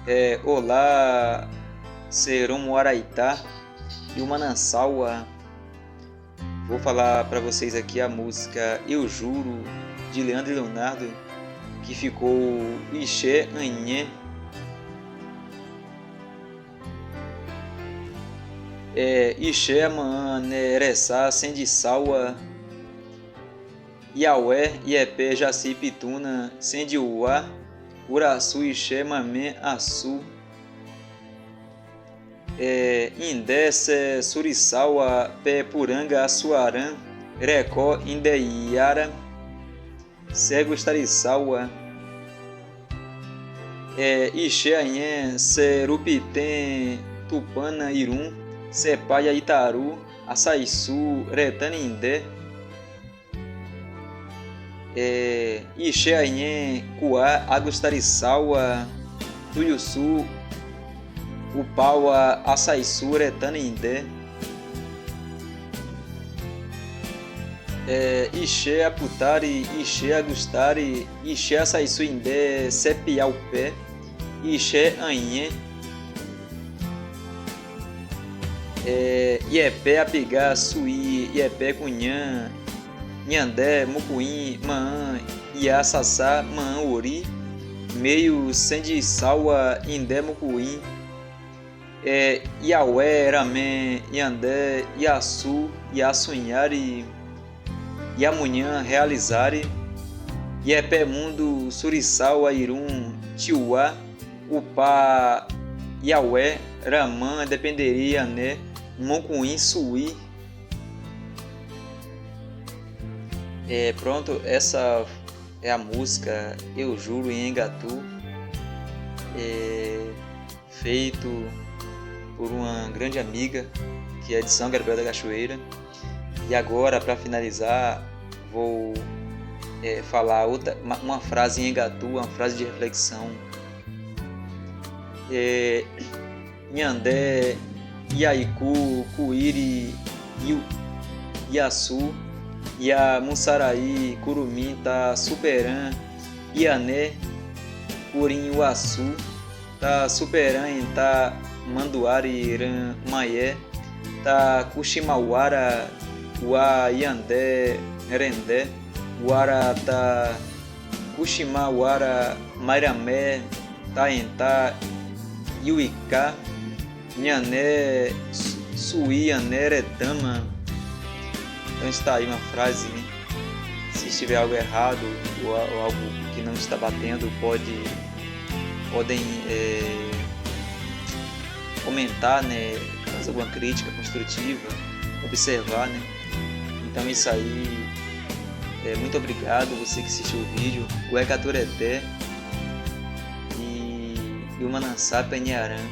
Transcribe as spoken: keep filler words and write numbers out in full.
É, olá, Seromo Araitá e Umanansawa. Vou falar pra vocês aqui a música Eu Juro, de Leandro e Leonardo, que ficou Ixé Anhé. É, Ixé Aman Neresá Sendi Sawa, Yawé Yepé Jaci Pituna Sendi Uá, Uraçu Ixé Mamé Assu. É, Indé Sé Surisawa Pé Puranga Assuarã, Recó Indé Yara Sé Gustarisawa. É, Ixé Anhé Sé Rupitém Tupana Irum Sé Paia Itaru Assaissu Retana Indé. É, Ixé Anhé Kuá Agustarisawa Tuyussu Upawa Assaissu Retana Indé. É, Ixé Aputari Ixé Agustari Ixé Assaissu Indé Sé Piaupé Ixé Anhé. É, Yepé Apigá Suí Yepé Cunhã Nhandé Mucuim Maan Iá Sassá Maan Uri Meio Sendi Sawa Indé Mucuim. É, Yawé Ramé Yandé Iaçu Iaçunhari Iamunhã Realizari Yepé Mundo Surisawa Irum Tiuá Upá Yawé Ramã Dependeri Ané Mucuim Suí. É, pronto, essa é a música Eu Juro em Engatu, é, feito por uma grande amiga que é de São Gabriel da Cachoeira. E agora, pra finalizar, vou, é, falar outra, uma, uma frase em Engatu, uma frase de reflexão. É, Nhandé Iaiku Kuiri Iu Iaçu Iamunsaraí Curumim Tá Superã Iané Curim Uaçu Tá Superã Tá Manduari Ran Maié Tá Cuximauara Ua Iandé Rendé Uara Tá Cuximauara Mairamé Tá Entá Iuicá Nhané Su- Suí Ané Retama. Então está aí uma frase, né? Se estiver algo errado ou, ou algo que não está batendo, pode, podem, é, comentar, né? Fazer alguma crítica construtiva, observar, né? Então isso aí, é, muito obrigado você que assistiu o vídeo. Guecaturete e, e uma Nansá Penharan.